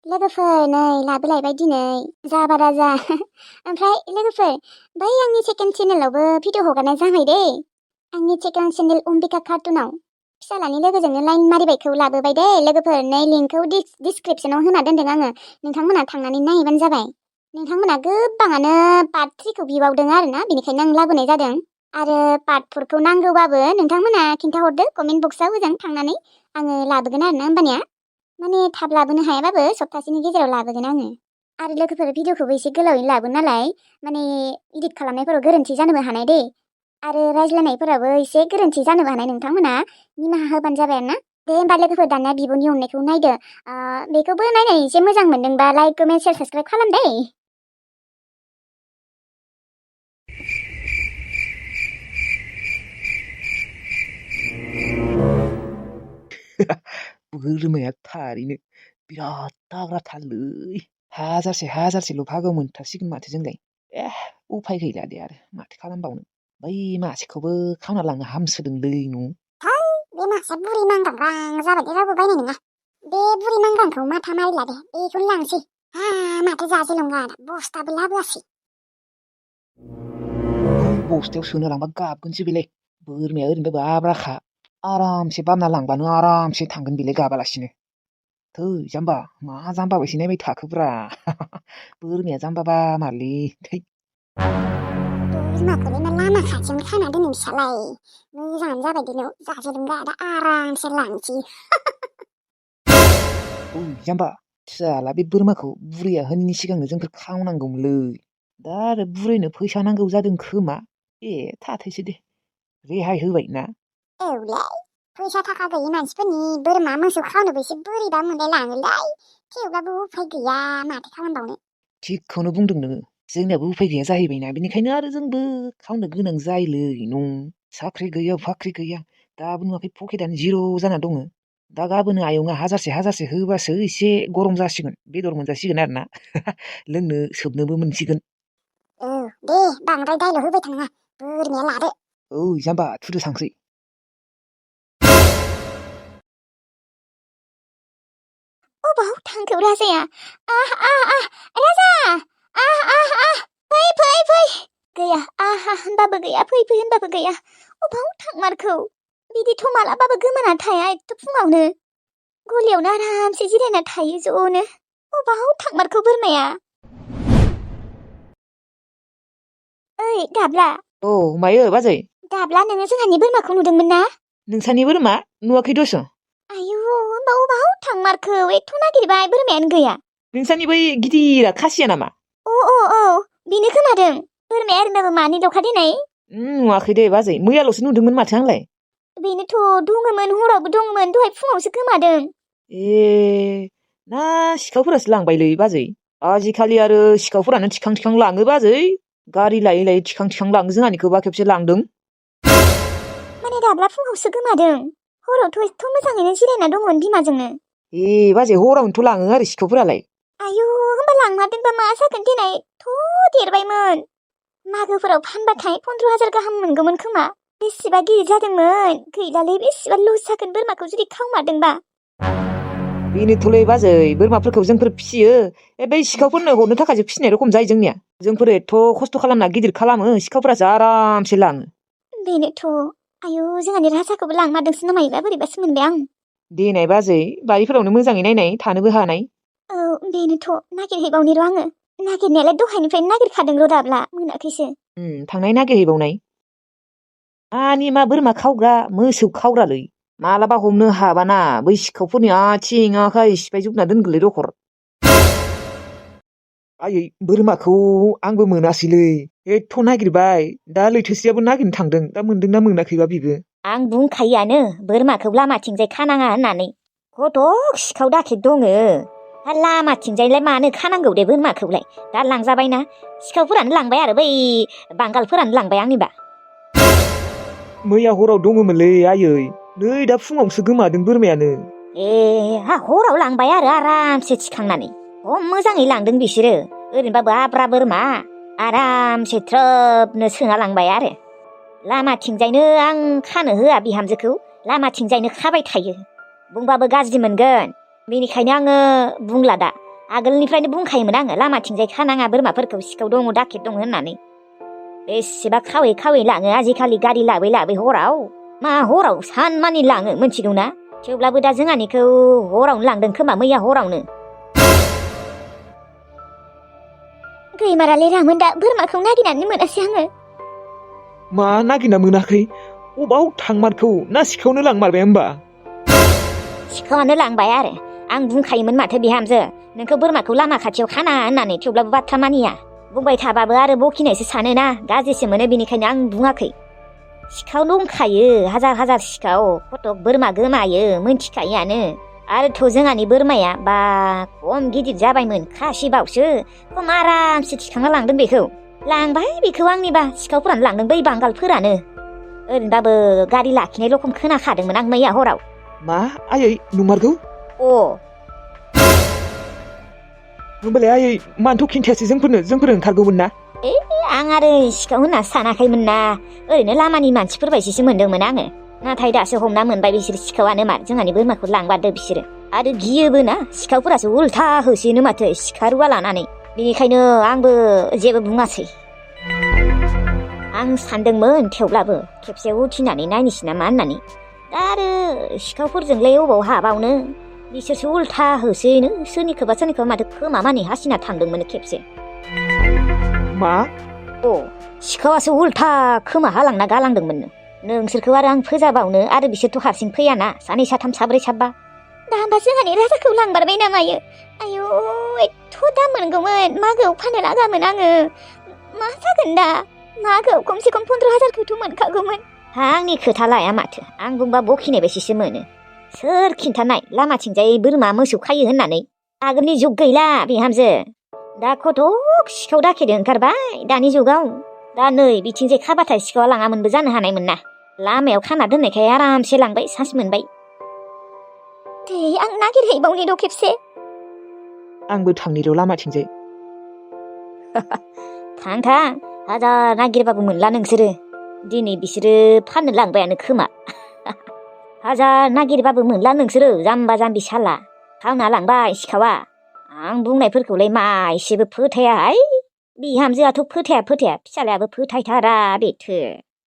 लोगोफोर नै लाबोलायबाय दिनै जाबा राजा ओमफ्राय लोगोफोर बै आंनि सेकेन्ड चेनेलावबो भिडिअ हगारनाय जाबाय दे। आंनि सेकेन्ड चेनेल अम्बिका कार्टुनाव फिसालानि लोगोजोंनो लाइन मारिबायखौ लाबोबाय दे लोगोफोर। नै लिंकखौ डिसक्रिपसनाव होना दोनदों आङो, नोंथांमोना थांनानै नायहैबानो जाबाय। नोंथांमोना गोबाङानो पार्ट 3खौ बिबावदों आरोना, बेनिखायनो आं लाबोनाय जादों। आरो पार्ट 4खौ नांगौबाबो नोंथांमोना खिन्थाहरदो कमेन्ट बक्सआव ओजों थांनानै आङो लाबोगोन आरोना। होमबानिया माने थाब लाबोनो हायाबाबो सप्तासेनि गेजेराव लाबोगोन आङो। आरो लोगोफोर भिडिअखौबो एसे गोलावैनो लाबोन नालाय माने इडिट खालामनायफोराव गोरोन्थि जानोबो हानाय दे। आरो रायज्लायनायफोराबो एसे गोरोन्थि जानोबो हानाय, नोंथांमोना निमाहा होबानो जाबाय आरोना। दे होमबा लोगोफोर दानिया बिब'नि अननायखौ नायदो। बेखौबो नायनानै एसे मोजां मोनदोंबा लाइक कमेन्ट शेयार साबस्क्राइब खालाम दे। बोरमाया थारैनो बिराद दाग्राथारलै। हाजारसेल' भागो मोनथारसिगोन माथो जोंलाय। उफाय गैला दे आरो माथो खालामबावनो। बै मासेखौबो खावना लांनो हामसोदोंलै न'। बे मासेया बुरि नांगांग्रां जाबाय, रावबो बायनाय नङा। बे बुरि नांगांखौ माथा मारिला दे, बेखौनो लांसै। माथो जासै लंगा बस्थाबो लाबोआसै। बस्थायाव सोना लांबा गाबगोनसो बेलाय। बोरमाया ओरैनोबाबो आब्राखा, आरामसे बामना लांबानो आरामसे थांगोन बेलाय गाबालासिनो। थै जाम्बा, मा जाम्बा बायदि नायबाय थाखोब्रा। बोरमाया जाम्बाबा मालै थै। बोरमाखौलाय मा लामा खाथियावनो खाना दोनो फिसालाय। मोजाङानो जाबाय दे न', जासै लंगा दा आरामसे लांसै। जाम्बा, फिसाला बे बोरमाखौ बुरैया होनैनि सिगांनो जोंफोर खावनांगौमोनलै। दा आरो बुरैनो फैसा नांगौ जादों खोमा। थाथोंसै दे, रेहाय होबाय ना। औलै, फैसा थाखा गैयि मानसिफोरनि बोरमा मोसौ खावनोबो एसे बोरैबा मोनलाय लाङोलै। थेवब्लाबो उफाय गैया, माथो खालामबावनो। थिगखौनो बुंदों नोङो। जोंनियाबो उफाय गैया जाहैबायना, बेनिखायनो आरो जोंबो खावनो गोनां जायोलै न'। साख्रि गैया बाख्रि गैया, दाबो नुवाखै पकेटानो जिर' जाना दङ। दा गाबोनो आयंआ हाजारसे होबासो एसे गरम जासिगोन, बेदर मोनजासिगोन आरोना। लोंनो सोबनोबो मोनसिगोन। दे बांद्राय दाइलग होबाय थानाङा, बोरमाया लादो। जाम्बा, थुदो सांख्रि। अबाव थांखो राजाया? राजा! फै! गैया, होनबाबो गैया, फै होनबाबो गैया। अबाव थांमारखौ? बिदिथ' मालाबाबो गोमाना थाया एथ' फुङावनो। गलियावनो आरामसे जिरायना थायो ज'नो। अबाव थांमारखौ बोरमाया? ओइ दाब्ला। मायो बाजै? दाब्ला, नोङो जोंहानि बोरमाखौ नुदोंमोन ना? नोंसानि बोरमा? नुवाखै दस'। आयु, होमबा अबाव थांमारखौ? एथ' नागिरबाय बोरमायानो गैया। नोंसानि बै गिदिरा खासिया नामा? बेनो खोनादों। बोरमाया ओरैनोबाबो मानैल'खा दिनै। नुवाखै दे बाजै, मैयाल'सो नुदोंमोन माथो आंलाय। बेनोथ' दङमोन, हरावबो दंमोन, दहाय फुङावसो गोमादों। ना सिखावफोरासो लांबायलै बाजै। आजिखालि आरो सिखावफोरानो थिखां लाङो बाजै। गारि लायै थिखां लाङो, जोंहानिखौबा खेबसे लांदों। माने दाब्ला फुङावसो गोमादों। हरावथ' एथ' मोजाङैनो जिरायना दंमोन बिमाजोंनो। बाजै, हरावनोथ' लाङो आरो सिखावफोरालाय। आयु, होमबा लांमारदोंबा मा जागोन देनाय? देरबायमोन। मागोफोराव फानबाथाय 15,000 गाहाम मोनगौमोन खोमा। बेसेबा गिदिर जादोंमोन। गैलालै, बेसेबा लस जागोन बोरमाखौ जुदि खावमारदोंबा। बेनोथ'लै बाजै, बोरमाफोरखौ जोंफोर फिसियो। बै सिखावफोरनो हरनो थाखायसो फिसिनाय रखम जायो जोंनिया। जोंफोर एथ' खस्थ' खालामना गिदिर खालामो, सिखावफोरासो आरामसे लाङो। बेनोथ'। आयु, जोंहानि राजाखौबो लांमारदोंसो नामायोबा, बोरैबासो मोनबाय आं। देनाय बाजै, बारिफोरावनो मोजाङै नायनाय, थानोबो हानाय। बेनोथ'। नागिरहैबावनि र' आङो। नागिरनायालाय दहायनिफ्रायनो नागिरखादों र' दाब्ला, मोनाखैसो। थांनाय नागिरहैबावनाय। मा बोरमा खावग्रा, मोसौ खावग्रालै। मालाबा हमनो हाबाना बै सिखावफोरनि आथिं आखाइ सिफायजोबना दोनगोनलै दखर। आयै, बोरमाखौ आंबो मोनासैलै। एथ' नागिरबाय, दा लैथोसेयाबो नागिरनो थांदों, दा मोनदोंना मोनाखैबा बिबो। आं बुंखायोआनो बोरमाखौ लामाथिंजाय खानाङा होननानै। खदक सिखाव दाखेट दङो। लामाथिंजायलाय मानो खानांगौ दे बोरमाखौलाय? दा लांजाबायना, सिखावफोरानो लांबाय आरो बै बांगालफोरानो लांबाय आंनिबा। मैया हराव दङमोनलै आयै, नै दा फुङावसो गोमादों बोरमायानो। हराव लांबाय आरो आरामसे थिखांनानै। मोजाङै लांदों बिसोरो। ओरैनोबाबो आब्रा बोरमा, आरामसे थ्रोबनो सोना लांबाय आरो। लामाथिंजायनो आं खानो होआ बिहामजोखौ, लामाथिंजायनो खाबाय थायो। बुंबाबो गाज्रि मोनगोन, बेनिखायनो आङो बुंला दा। आगोलनिफ्रायनो बुंखायोमोन आङो लामाथिंजाय खानाङा बोरमाफोरखौ सिखाव दङ दाखेट दङ होननानै बेसेबा खावै खावै लाङो आजिखालि गारि लाबै लाबै हराव मा हराव सानमानि लाङो मोनथिगौना थेवब्लाबो दा जोंहानिखौ हरावनो लांदों खोमा मैया हरावनो गैमाराले रामोन दा बोरमाखौ नागिरनानै मोनासै आङो मा नागिरना मोनाखै अबाव थांमारखौ ना सिखावनो लांमारबाय होमबा सिखावानो लांबाय आरो आं बुंखायोमोन माथो बिहामजो नोंखौ बोरमाखौ लामा खाथियाव खाना होननानै थेवब्लाबो बाथ्रा मानिया बुंबाय थाबाबो आरो बखिनायसो सानोना गाज्रिसो मोनो बेनिखायनो आं बुङाखै सिखाव दंखायो हाजार हाजार सिखाव फटक बोरमा गोमायो मोनथिखायोआनो आरोथ' जोंहानि बोरमाया बा खम गिदिर जाबायमोन खासिबावसो खम आरामसे थिखांना लांदों बेखौ लांबाय बेखौ आंनिबा सिखावफोरानो लांदों बै बांगालफोरानो ओरैनोबाबो गारि लाखिनाय रखम खोनाखादोंमोन आं मैया हराव मा आयै नंमारगौ अ होमबालाय आयै मानोथ' खिन्थायासै जोंफोर ओंखारगौमोन ना आं आरो सिखाव होनना सानाखैमोन ना ओरैनो लामानि मानसिफोर बायदिसो मोनदोंमोन आङो नाथाय दासो हमना मोनबाय बिसोर सिखावानो मा जोंहानि बोरमाखौ लांबारदो बिसोरो आरो गियोबो ना सिखावफोरासो उल्था होसोयोनो माथो सिखा रुवा लानानै बेनिखायनो आंबो जेबो बुङासै आं सानदोंमोन थेवब्लाबो खेबसे उथिनानै नायनोसै नामा होननानै दा आरो सिखावफोरजोंलाय अबाव हाबावनो बिसोरसो उल्था होसोयोनो सोरनिखौबा माथो खोमा मानि हासिना थांदोंमोन खेबसे मा अ सिखावासो उल्था खोमा हालांना गालांदोंमोननो नोंसोरखौ आरो आं फोजाबावनो आरो बिसोरथ' हारसिं फैयाना सानै साथाम साब्रै साबा दा होमबा जोंहानि राजाखौ लांबारबाय नामायो आयौ एथ' दाम मोनगौमोन मागोआव फाननो लागामोन आङो मा जागोन दा मागोआव खमसे खम 15,000खौथ' मोनखागौमोन आंनि खोथा लाया माथो आं बुंबा बखिनाय बायदिसो मोनो सोर खिन्थानाय लामाथिंजाय बोरमा मोसौ खायो होननानै आगोलनि जुग गैला बिहामजो दा खथ'क सिखाव दाखेद ओंखारबाय दानि जुगाव दा नै बिथिंजाय खाबाथाय सिखावा लाङामोनबो जानो हानायमोन ना लामायाव खाना दोननायखाय आरामसे लांबाय सान्स मोनबाय दे आं नागिरहैबावनि र' खेबसे आंबो थांनि र' लामाथिंजाय थां हाजार नागिरबाबो मोनला नोंसोरो दिनै बिसोरो फाननो लांबायानो खोमा हाजार नागिरबाबो मोनला नोंसोरो जाम्बा जाम्बि साला खावना लांबाय सिखावा आं बुंनायफोरखौलाय मा एसेबो फोथायाहाय बिहामजोआथ' फोथाया फिसालायाबो फोथायथारा बेथो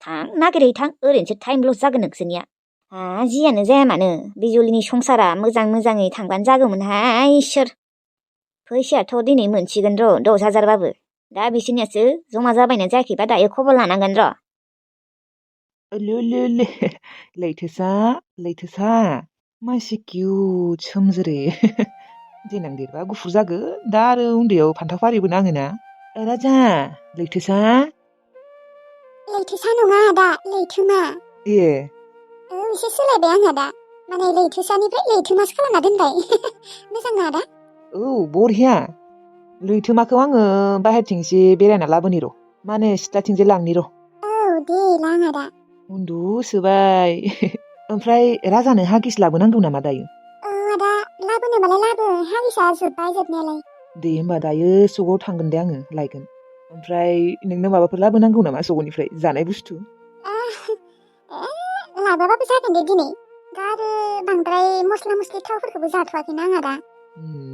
थां नागिरहै थां ओरैनोसो टाइम लस जागोन नोंसोरनिया जियानो जाया मानो बिजुलिनि संसारा मोजाङै थांबानो जागौमोनहाय इसोर फैसायाथ' दिनै मोनसिगोन र' 10,000बाबो दा बिसोरनियासो जमा जाबायना जायाखैबा दायो खबर लानांगोन र' ले लैथोसा मानसि किउट सोमजोरे देनां देरबा गुफुर जागोन दा आरो उन्दैयाव फान्थाव फारिबो नाङोना राजा लैथोसा नङा आदा लैथोमा ए एसे सोलायबाय आंहा दा माने लैथोसानिफ्राय लैथोमासो खालामना दोनबाय मोजां ना आदा औ बरिया लैथोमाखौ आङो बाहेरथिंसे बेरायना लाबोनि र' माने सिथ्लाथिंजाय लांनि र' औ दे लां आदा उन्दुसोबाय ओमफ्राय राजानो हागिस लाबोनांगौ नामा दायो आदा लाबोनोबालाय लाबो हागिसा जोब्बाय जोबनायालाय दे होमबा दायो सकआव थांगोन दे आङो लायगोन ओमफ्राय नोंनो माबाफोर लाबोनांगौ नामा सकनिफ्राय जानाय बुस्थु लाबोबाबो जागोन दे दिनै दा आरो बांद्राय मस्ला मस्लि थावफोरखौबो जाथ'वाखैना आं आदा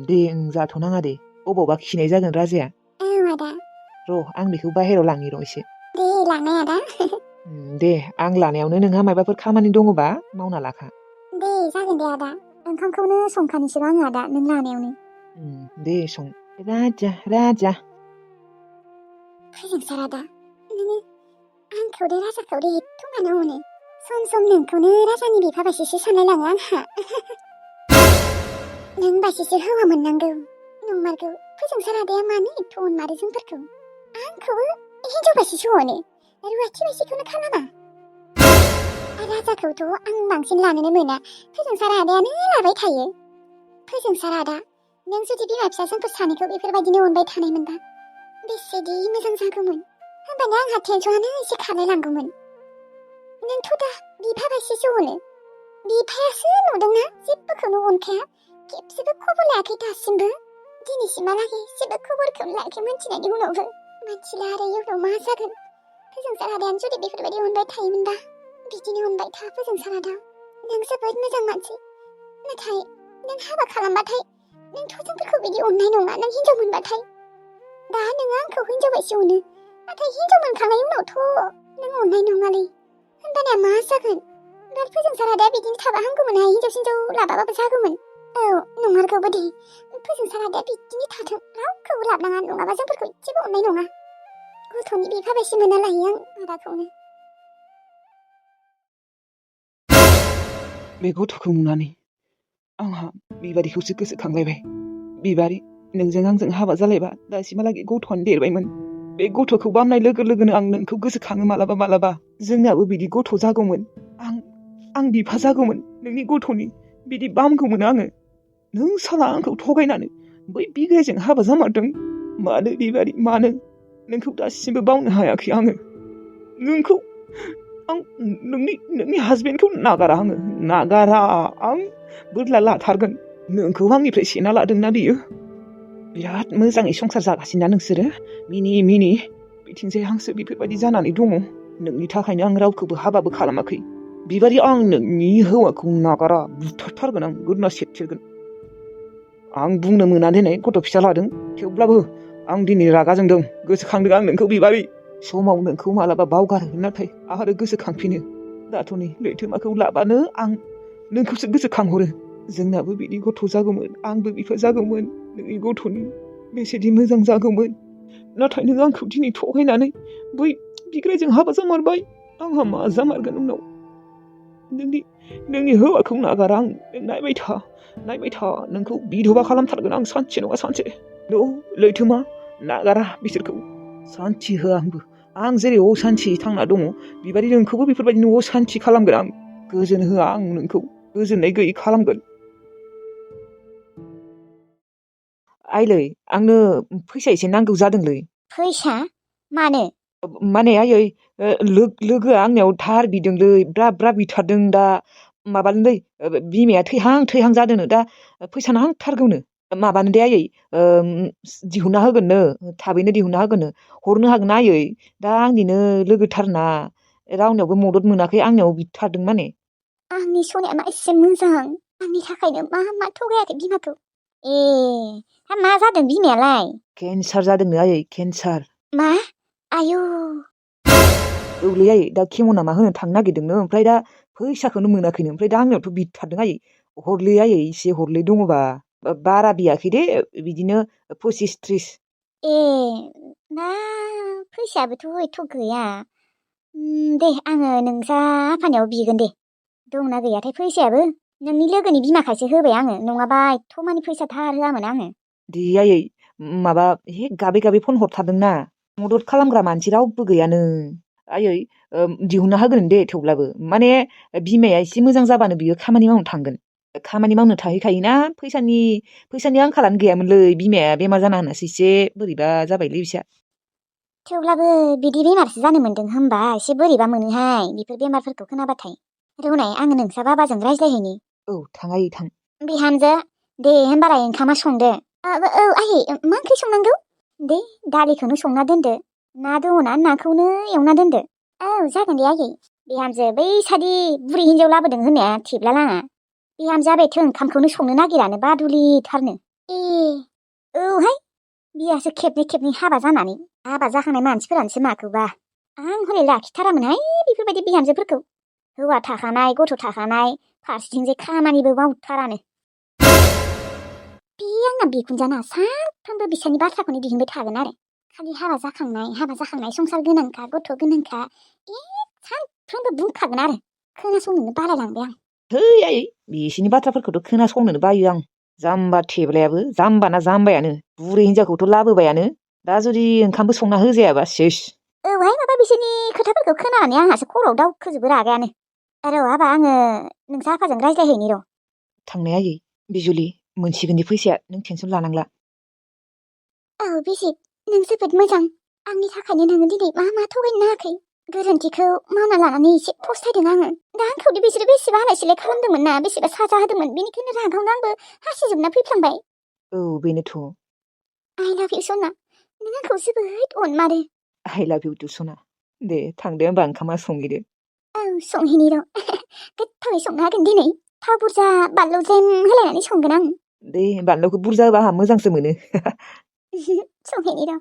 दे जाथ'नाङा दे अबावबा खिनाय जागोन राजाया औ आदा र' आं बेखौ बाहेराव लांनि र' एसे दे लांनाय आदा दे आं लानायावनो नोंहा माबाफोर खामानि दङबा मावना लाखा दे जागोन दे आदा ओंखामखौनो संखानोसै आङो आदा नों लानायावनो दे सं राजा फोजोंसार आदा नोङो आंखौ दे राजाखौ दे एथ' मानो अनो सम नोंखौनो राजानि बिफा बायदिसो सानलायलाङो आंहा नों बायदिसो हौवा मोननांगौ नंमारगौ फोजोंसार आदाया मानो एथ' अनमारो जोंफोरखौ आंखौबो हिनजाव बायदिसो अनो रुवाथि बायदिखौनो खालामा राजाखौथ' आं बांसिन लानोनो मोना फोजोंसार आदायानो लाबाय थायो फोजोंसार आदा नों जुदि बिमा फिसा जोंफोर सानैखौ बेफोरबायदिनो अनबाय थानायमोनबा बेसेदि मोजां जागौमोन होमबानो आंहा टेनसनानो एसे खारलायलांगौमोन नोंथ' दा बिफा बायदिसो अनो बिफायासो नुदोंना जेबोखौनो अनखाया खेबसेबो खबर लायाखै दासिमबो दिनैसिमहालागै जेबो खबरखौनो लायाखै मोनथिनायनि उनावबो मोनथिला आरो इयुनाव मा जागोन फोजोंसार आदायानो जुदि बेफोरबायदि अनबाय थायोमोनबा बिदिनो अनबाय था फोजोंसार आदा नों जोबोद मोजां मानसि नाथाय नों हाबा खालामबाथाय नोंथ' जोंफोरखौ बिदि अननाय नङा नों हिनजाव मोनबाथाय दा नोङो आंखौ हिनजाव बायदि अनो नाथाय हिनजाव मोनखांनायनि उनावथ' नों अननाय नङालै होनबानिया मा जागोन बिराद फोजोंसारा दा बिदिनो थाबा हामगौमोनहाय हिनजाव सिनजाव लाबाबाबो जागौमोन औ नंमारगौबो दे फोजोंसारा दा बिदिनो थाथों रावखौबो लाबनाङा नङाबा जोंफोरखौ एसेबो अननाय नङा गथ'नि बिफा बायदि मोनना लायो आं आदाखौनो बे गथ'खौ नुनानै आंहा बिबारिखौसो गोसोखांलायबाय बिबारि नोंजों आंजों हाबा जालायबा दासिमहालागै गथ'आनो देरबायमोन बे गथ'खौ बामनाय लोगो लोगोनो आं नोंखौ गोसोखाङो मालाबा मालाबा जोंनाबो बिदि गथ' जागौमोन आं बिफा जागौमोन नोंनि गथ'नि बिदि बामगौमोन आङो नों साला आंखौ थगायनानै बै बिग्रायजों हाबा जामारदों मानो बिबारि मानो नोंखौ दासिमबो बावनो हायाखै आङो नोंखौ आं नोंनि हासबेन्डखौ नागारा आं बोरला लाथारगोन नोंखौ आंनिफ्राय सेना लादोंना बियो बिराद मोजाङै संसार जागासिनो ना नोंसोरो मिनि बिथिंजाय आंसो बेफोरबायदि जानानै दङ नोंनि थाखायनो आं रावखौबो हाबाबो खालामाखै बिबारि आं नोंनि हौवाखौ नागारा बुथारथारगोन आं गोदना सेरथिरगोन आं बुंनो मोना दिनै गथ' फिसा लादों थेवब्लाबो आं दिनै रागा जोंदों गोसोखांदों आं नोंखौ बिबारि समाव नोंखौ मालाबा बावगारो नाथाय आरो गोसोखांफिनो दाथ' नै लैथोमाखौ लाबानो आं नोंखौसो गोसोखांहरो जोंनाबो बिदि गथ' जागौमोन आंबो बिफा जागौमोन नोंनि गथ'नि बेसेदि मोजां जागौमोन नाथाय नों आंखौ दिनै थगायनानै बै बिग्रायजों हाबा जामारबाय आंहा मा जामारगोन उनाव नोंनि हौवाखौ नागारा आं नायबाय था नोंखौ बिधबा खालामथारगोन आं सानसे नङा सानसे लैथोमा नागारा बिसोरखौ सान्थि होआ आंबो आं जेरै असान्थि थांना दङ बिबारि नोंखौबो बेफोरबायदिनो असान्थि खालामगोन आं गोजोन होआ आं नोंखौ गोजोननाय गैयै खालामगोन आइलै आंनो फैसा एसे नांगौ जादोंलै फैसा मानो माने आयै लोगोआ आंनियाव धार बिदोंलै ब्रा बिथारदों दा माबालै बिमाया थैहां जादोंनो दा फैसा नांथारगौनो माबानो दे आयै दिहुनना होगोननो थाबैनो दिहुनना होगोननो हरनो हागोन आयै दा आंनिनो लोगोथारना रावनियावबो मदद मोनाखै आंनियाव बिथारदों माने आंनि सनाया मा एसे मोजां आंनि थाखायनो मा थगायाखै बिमाखौ ए मा जादों बिमायालाय केन्सार जादोंनो आयै केन्सार मा आयु औलै आयै दा केम' नामा होनो थांनो नागिरदोंनो ओमफ्राय दा फैसाखौनो मोनाखैनो ओमफ्राय दा आंनियावथ' बिथारदों आयै हरलै आयै एसे हरलै दङबा बारा बियाखै दे बिदिनो 25-30 ए ना फैसायाबोथ' एथ' गैया दे आङो नोंसा आफानियाव बिगोन दे दंना गैयाथाय फैसायाबो नोंनि लोगोनि बिमाखायसो होबाय आङो नङाबा एथ' मानि फैसा थार होआमोन आङो दे आयै माबा गाबै फन हरथारदोंना मदद खालामग्रा मानसि रावबो गैयानो आयै दिहुनना होगोन दे थेवब्लाबो माने बिमाया एसे मोजां जाबानो बियो खामानि मावनो थांगोन खामानि मावनो थाहैखायोना फैसानि आंखालानो गैयामोनलै बिमाया बेमार जाना होनासो एसे बोरैबा जाबायलै बिसा थेवब्लाबो बिदि बेमारसो जानो मोन्दों होमबा एसे बोरैबा मोनोहाय बेफोर बेमारफोरखौ खोनाबाथाय रौनाय आङो नोंसा बाबाजों रायज्लायहैनि औ थां आयै थां बिहामजो दे होमबालाय ओंखामा संदो औ आयै मा ओंख्रि संनांगौ दे दालिखौनो संना दोनदो ना दङना नाखौनो एवना दोनदो औ जागोन दे आयै बिहामजो बै सादि बुरि हिन्जाव लाबोदों होननाया थेब्ला लाङा बिहामजोआ बेथो ओंखामखौनो संनो नागिरानो बादुलिथारनो ए औहाय बियासो खेबनै हाबा जानानै हाबा जाखांनाय मानसिफोरानोसो माखौबा आं हले लाखिथारामोनहाय बेफोरबायदि बिहामजोफोरखौ हौवा थाखानाय गथ' थाखानाय फारसेथिंजाय खामानिबो मावथारानो बे आंना बिखुनजाना सानफ्रोमबो बिसोरनि बाथ्राखौनो दिहुनबाय थागोन आरो खालि हाबा जाखांनाय संसार गोनांखा गथ' गोनांखा सानफ्रोमबो बुंखागोन आरो खोनासंनोनो बालायलांबाय आं है आयै बिसिनि बाथ्राफोरखौथ' खोनासंनोनो बायो आं जाम्बा थेब्लायाबो जाम्बाना जाम्बायानो बुरै हिनजावखौथ' लाबोबायानो दा जुदि ओंखामबो संना होजायाबा सेस औहाय माबा बिसोरनि खोथाफोरखौ खोनानानै आंहासो खर'आव दावखोजोबो रागायानो र' आबा आङो नोंसा आफाजों रायज्लायहैनि र' थांनाय आयै बिजुलि मोनसिगोन दे फैसाया नों टेनसन लानांला औ बिजि नों जोबोद मोजां आंनि थाखायनो नोङो दिनै मा थगायनो नाङाखै गोरोन्थिखौ मावना लानानै एसे फस्थायदों आङो दा आंखौदि बिसोरो बेसेबा आलाय सिलाय खालामदोंमोन ना बेसेबा साजा होदोंमोन बेनिखायनो रागावनो आंबो हासिजोबना फैफ्लांबाय औ बेनोथ' आइ लाभ इउ सना नों आंखौ जोबोद अनमारो आइ लाभ इउ टु सना दे थांदो होमबा ओंखामा संहैदो औ संहैनि र' गोथावै संनो हागोन दिनै थाव बुरजा बानलु जेम होलायनानै संगोन आं दे बानलुखौ बुरजा होबा आंहा मोजांसो मोनो। संहैनि र'।